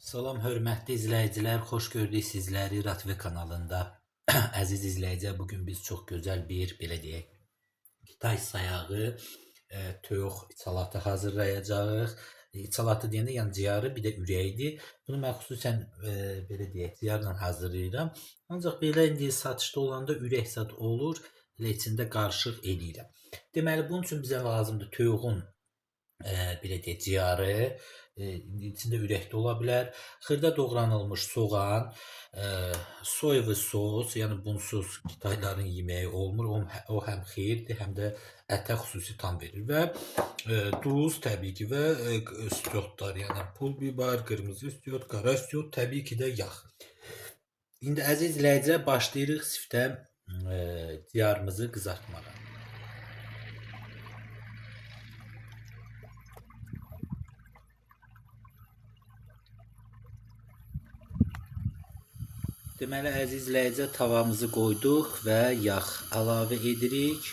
Salam hörmətli izləyicilər, xoş gördük sizləri Ratve kanalında. Əziz izləyicilər, bugün biz çox gözəl bir, belə deyək, Kitay sayağı toyuq içalatı hazırlayacağıq. İçalatı deyəndə yəni ciyarı, bir də ürəyidir. Bunu mən xüsusən belə deyək, ciyarla hazırlayıram. Ancaq belə indi satışda olanda ürək zad olur, elə içində qarışıq eləyirəm. Deməli, bunun üçün bizə lazımdır toyuğun belə deyək, ciyarı, içində ürək də ola bilər, xırda doğranılmış soğan, soylu sos, yəni bunsuz Kitayların yeməyi olmur. O həm xeyirdir, həm də ətə xüsusi tam verir və duz təbii ki və istiotlar, yəni pul biber, qırmızı istiot, qara istiot, təbii ki də yağ. İndi əziz izləyicilər, başlayırıq siftə ciyarımızı qızartmağa. Deməli, əziz izləyicilər, tavamızı qoyduq və yağ əlavə edirik.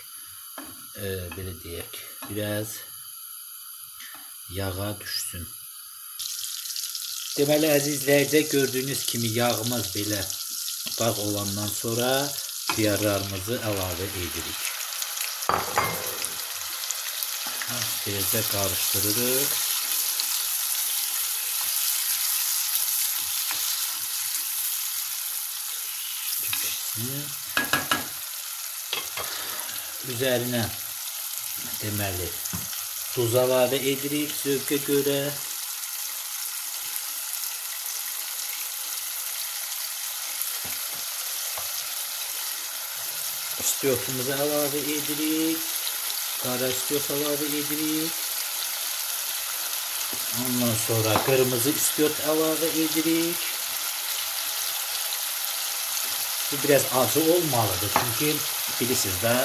Belə deyək, biraz yağa düşsün. Deməli, əziz izləyicilər, gördüyünüz kimi yağımız belə dağ olandan sonra ciyarlarımızı əlavə edirik. Beləcə qarışdırırıq. Üzərinə deməli duz əlavə edirik zövqə görə. İstiotumuzu əlavə edirik. Qara istiot əlavə edirik. Ondan sonra qırmızı istiot əlavə edirik. Bu biraz acı olmalıdır. Çünki bilirsiniz də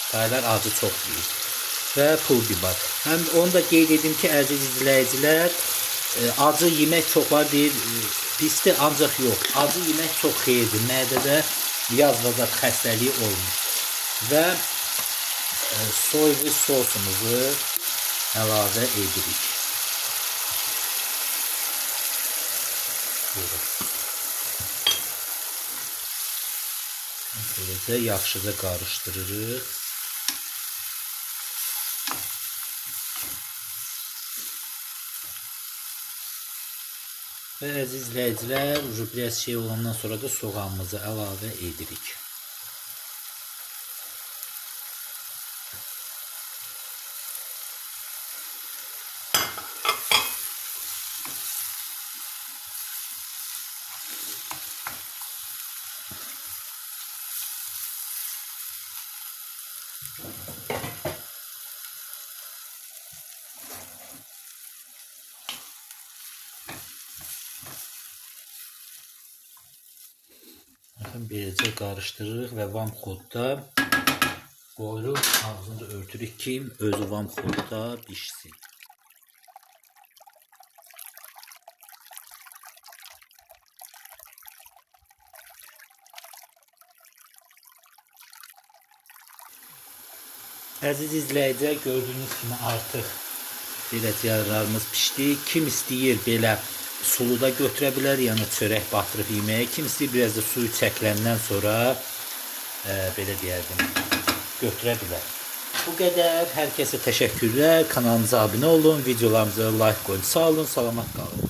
Taylar acı çox yeyir. Və pul biber. Həm onu da qeyd edim ki, əziz izləyicilər, acı yemək çoxlar deyir, pisdir, ancaq yox. Acı yemək çox xeyirdir. Mədədə yazva zad xəstəliyi olmur. Və soylu sosumuzu əlavə edirik. Buyurun. Beləcə yaxşıca qarışdırırıq. Və əziz izləyicilər, biraz şey olandan sonra da soğanımızı əlavə edirik. Baxın, beləcə qarışdırırıq və vamxodda qoyuruq, ağzını da örtürük ki, özü vamxodda bişsin. Əziz izləyicilər, gördüyünüz kimi artıq belə ciyarlarımız pişdi. Kim istəyir belə sulu da götürə bilər, yəni çörək batırıb yeməyə. Kim istəyir biraz da suyu çəkiləndən sonra belə deyərdim, götürə bilər. Bu qədər. Hər kəsə təşəkkürlər. Kanalımıza abunə olun, videolarımıza like qoyun. Sağ olun, salamat qalın.